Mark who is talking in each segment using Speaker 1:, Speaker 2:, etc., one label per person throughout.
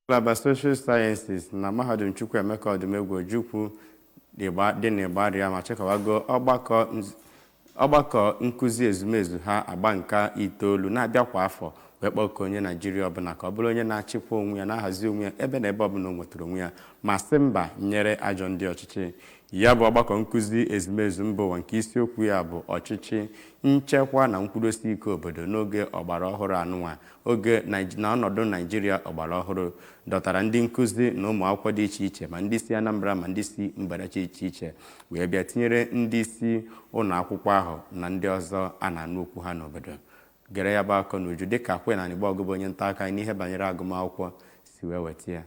Speaker 1: Ngalaba Social Sciences na Mahadum Chukwuemeka Odumegwu Ojukwu dị n'Ịgbarịa ma chịkọbago ọgbakọ nkụzi ezumezu ha agba nka itoolu na-abịa kwa afọ, wee kpọkọọ onye Naijiria ọbụla ka ọ bụrụ onye na-achịkwa onwe ya, na-ahazi onwe ya ebe na ebe ọbụla o nwetara onwe ya, ma sị mba nyere ajọ ndị ọchịchị. Ya bụ ọgbakọ nkụzi ezumezu mba ụwa, nke isiokwu ya bụ "Ọchịchị nchekwa na nkwudosi ike obodo n'oge ọgbara ọhụrụ anụnwa oge na ọnọdụ Naijiria ọgbara ọhụrụ", dọtara ndị nkụzi na ụmụ akwụkwọ dị iche iche, ma ndị si Anambra ma ndị si mba dị iche iche, wee bịa, tinyere ndị isi ụlọ akwụkwọ ahụ na ndị ọzọ a na-anụ okwu ha n'obodo. Gere ya bụ akọ n'uju dịka Queen Anigbogu, bụ onye nta akụkọ anyị n'ihe banyere agụmakwụkwọ, si wee weta ya.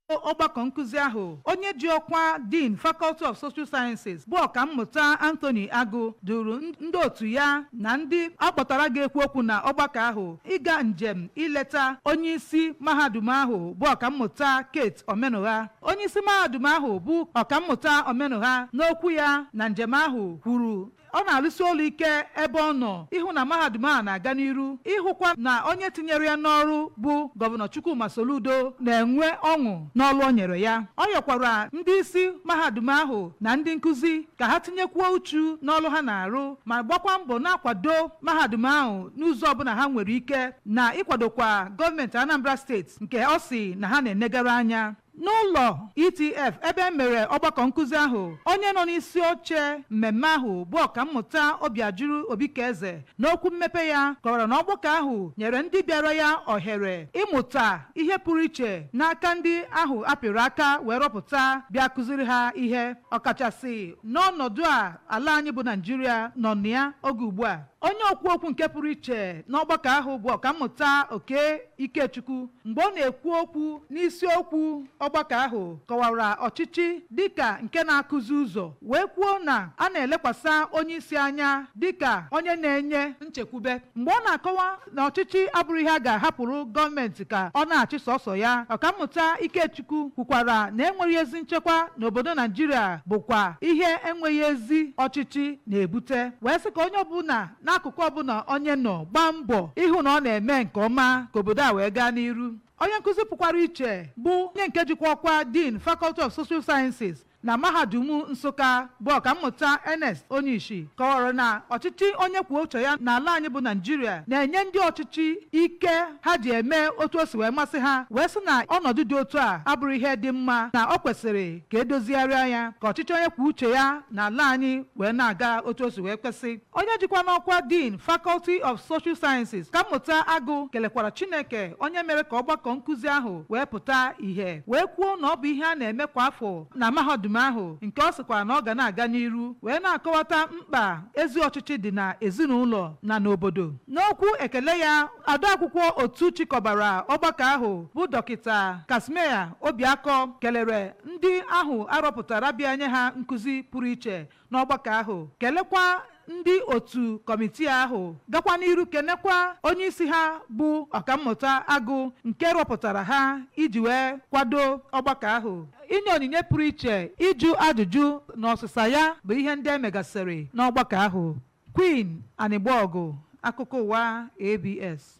Speaker 2: Ọgbakọ nkụzi ahụ, onye ji ọkwa Dean, Faculty of Social Sciences, bụ Ọkammụta Anthony Agụ, duru ndị otu ya na ndị akpọtara ga-ekwu okwu na ọgbakọ ahụ ịga njem ileta onye isi mahadum ahụ, bụ Ọkammụta Kate Omenugha. Onye isi mahadum ahụ, bụ Ọkammụta Omenugha, n'okwu ya na njem ahụ kwuru ọ na-alụsi ọlụ ike ebe ọ nọ ịhụ na mahadum a na-aga n'iru, ịhụkwa na onye tinyere ya n'ọrụ, bụ Gọvanọ Chukwuma Soludo, na-enwe ọṅụ n'ọlụ o nyere ya. Ọ yọkwara ndị isi mahadum ahụ na ndị nkụzi ka ha tinyekwuo uchu n'ọlụ ha na-arụ, ma gbakwa mbọ na-akwado mahadum ahụ n'ụzọ ọbụla ha nwere ike, na ịkwadokwa gọọmenti Anambra Steeti nke ọ si na ha na-enegara anya. N'ụlọ ETF ebe e mere ọgbakọ nkụzi ahụ, onye nọ n'isi oche mmemme ahụ, bụ Ọkammụta Obiajuru Obikeze, n'okwu mmepe ya kọwara na ọgbakọ ahụ nyere ndị bịara ya ohere ịmụta ihe pụrụ iche n'aka ndị ahụ apịrị aka wee rọpụta bịa kụziri ha ihe, ọkachasị n'ọnọdụ a ala anyị bụ Naijiria nọ na ya oge ugbu a. Onye okwu okwu nke pụrụ iche n'ọgbakọ ahụ, bụ Ọkammụta Oke Ikechukwu, mgbe ọ na-ekwu okwu n'isiokwu ọgbakọ ahụ, kọwara ọchịchị dịka nke na-akụzi ụzọ, wee kwuo na a na-elekwasa onye isi anya dịka onye na-enye nchekwube. Mgbe ọ na-akọwa na ọchịchị abụrụ ihe a ga-ahapụrụ gọọmenti ka ọ na-achị sọsọ ya, Ọkammụta Ikechukwu kwukwara na enweghị ezi nchekwa n'obodo Naijiria bụkwa ihe enweghị ezi ọchịchị na-ebute, wee sị ka onye ọbụla n'akụkụ ọbụla onye nọ gbaa mbọ ịhụ na ọ na-eme nke ọma ka obodo a wee gaa n'iru. Onye nkụzi pụkwara iche, bụ onye nke jikwa ọkwa Dean, Faculty of Social Sciences na Mahadum Nsụka, bụ Ọkammụta Ernest Onyeisi, kọwara na ọchịchị onye kwuo uche ya n'ala anyị bụ Naijiria na-enye ndị ọchịchị ike ha ji eme otu o si wee masị ha, wee sị na ọnọdụ dị otu a abụrụ ihe dị mma, na ọ kwesịrị ka edozigharịa ya ka ọchịchị onye kwuo uche ya n'ala anyị wee na-aga otu o si wee kwesị. Onye jikwa n'ọkwa Dean, Faculty of Social Sciences, Ọkammụta Agụ, kelekwara Chineke onye mere ka ọgbakọ nkụzi ahụ wee pụta ìhè, wee kwuo na ọ bụ ihe a na-eme kwa afọ na mahadum ahụ, nke ọ sịkwa na ọ ga na-aga n'iru, wee na-akọwata mkpa ezi ọchịchị dị na ezinụlọ na n'obodo. N'okwu ekele ya, odeakwụkwọ otu chịkọbara ọgbakọ ahụ, bụ Dọkịta Kasmeya Obiakọ, kelere ndị ahụ arọpụtara bịa nye ha nkụzi pụrụ iche n'ọgbakọ ahụ, kelekwa ndị otu kọmitii ahụ, gakwa n'iru kenekwa onye isi ha, bụ Ọkammụta Agụ, nke rọpụtara ha iji wee kwado ọgbakọ ahụ. Inye onyinye pụrụ iche, ịjụ ajụjụ na ọsịsa ya bụ ihe ndị emegasịrị n'ọgbakọ ahụ. Queen Anigbogu, akụkọ ụwa ABS.